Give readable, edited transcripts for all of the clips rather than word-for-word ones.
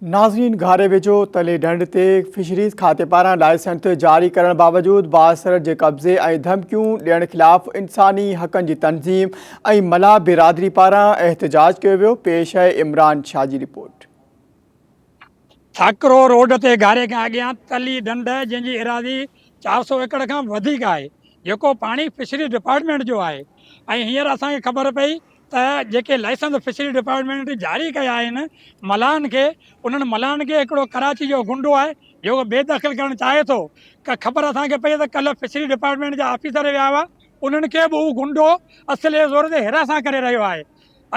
ناظرين گهاري ويجهو تلي ڍنڍ تي فشريز کاتي پاران لائسنس جاري ڪرڻ باوجود بااثر جي قبضي ۽ ڌمڪيون ڏيڻ خلاف انساني حقن جي تنظيم ۽ ملاح برادري پاران احتجاج ڪيو ويو، پيش آهي عمران شاهه جي رپورٽ. ساڪرو روڊ تي گهاري کان اڳيان تلي ڍنڍ جنهن جي ايراضي 400 ايڪڙ کان وڌيڪ آهي جيڪو پاڻي فشريز ڊپارٽمينٽ جو آهي ۽ هينئر اسان کي خبر پئي ته جيڪي لائسنس فشري ڊپارٽمينٽ جاري ڪيا آهن ملاحن کي انهن ملاحن کي هڪڙو ڪراچي جو غنڊو آهي جيڪو بي دخل ڪرڻ چاهي ٿو ڪا خبر اسان کي پئي ته ڪلهه فشري ڊپارٽمينٽ جا آفيسر ويا هئا انهن کي به هو غنڊو اصلي زور تي هراسان ڪري رهيو آهي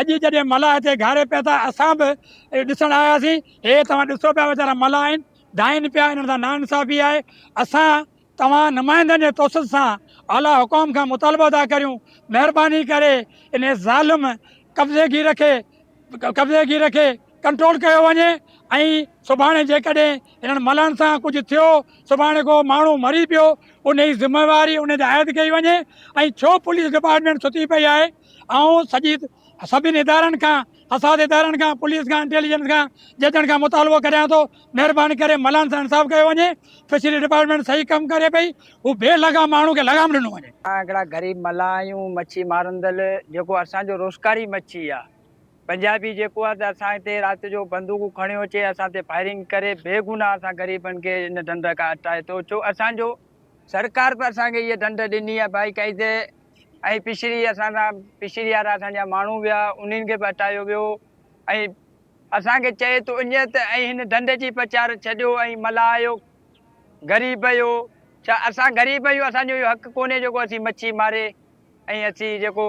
اڄ جڏهن ملاح هتي گهاري پيا ته اسان به ڏسڻ آياسين هي توهان ڏسو پيا ويچارا ملاح آهن دانهين پيا انهن سان ناانصافي آهي اسان توهان نمائندن جي توسط سان اعليٰ حڪام کان مطالبو ٿا ڪريون مهرباني ڪري انهي ظالم قبضي گير کي قبضي گير کي ڪنٽرول ڪيو وڃي ۽ سڀاڻي جيڪڏهن انهن ملن سان ڪجهه ٿيو سڀاڻي ڪو ماڻهو مري پيو انهي ذميواري انهي تي عائد ڪئي وڃي ۽ ڇو پوليس ڊپارٽمينٽ ستي پئي آهي آئون سڄي سڀني ادارن کان حساس ادارن کان، پوليس کان، انٽيليجنس کان، ججن کان مطالبو ڪريان ٿو مهرباني ڪري ملان سان انصاف ڪيو وڃي، فشري ڊپارٽمينٽ صحيح ڪم ڪري پئي، هو بي لغام ماڻهو کي لغام ڏنو وڃي. اسان هڪڙا غريب ملاح آهيون مڇي مارندل جيڪو اسان جو روزگار ئي مڇي آ پنجابي جيڪو آ ته اسان تي رات جو بندوقون کڻيو اچي اسان تي فائرنگ ڪري بي گناھ اسان غريبن کي ان ڍنڍ کان هٽائي ٿو ڇو اسان جو سرڪار به اسان کي هيء ڍنڍ ڏني آ ڀائي ڪائي ۽ پشري اسان سان پشري وارا اسان جا ماڻهو ويا انهن کي به هٽايو ويو ۽ اسان کي چئي ٿو اڃ ته ۽ هن ڍنڍ جي پچار ڇڏيو ۽ ملاح آهيو غريب آهيو ڇا اسان غريب آهيون اسان جو اهو حق ڪونهي جيڪو اسين مڇي ماري ۽ اسين جيڪو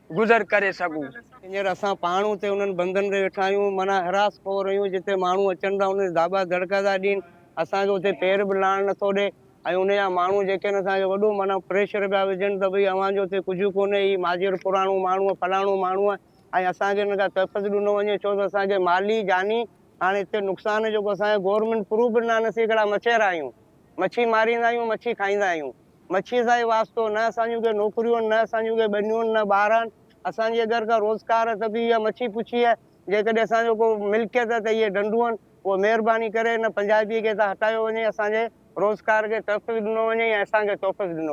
گذر ڪري سگهون. هينئر اسان پاڻ اتي انهن بندن تي ويٺا آهيون معنيٰ هراس خور آهيون جتي ماڻهو اچن ٿا انهن تي داٻا دڙڪا ٿا ڏين اسان کي اتي پير به لاهڻ نٿو ڏي ۽ ان جا ماڻهو جيڪي آهن اسان کي وڏو معنيٰ پريشر پيا وجهن ته ڀئي اوهان جو اتي ڪجهه ڪونهي هي ماجر پراڻو ماڻهو آهي فلاڻو ماڻهو آهي ۽ اسان کي ان کان تحفظ ڏنو وڃي ڇو ته اسان کي مالي جاني هاڻي هتي نقصان جيڪو اسان کي گورنمينٽ پروف به ڏنا اسين هڪڙا مڇيرا آهيون مڇي ماريندا آهيون مڇي کائيندا آهيون مڇي سان ئي واسطو نه اسان جون ڪي نوڪريون آهن نه اسان جون ڪي ٻنيون آهن نه ٻار آهن اسان جي اگر ڪا روزگار آهي ته به اها مڇي پڇي آهي جيڪڏهن اسان جو ڪو ملڪيت آهي ته اهي ڍنڍون آهن اهو مهرباني ڪري ان پنجابي کي هتان هٽايو وڃي اسان جي روزگار کي تحفظ ڏنو وڃي ۽ اسان کي تحفظ ڏنو.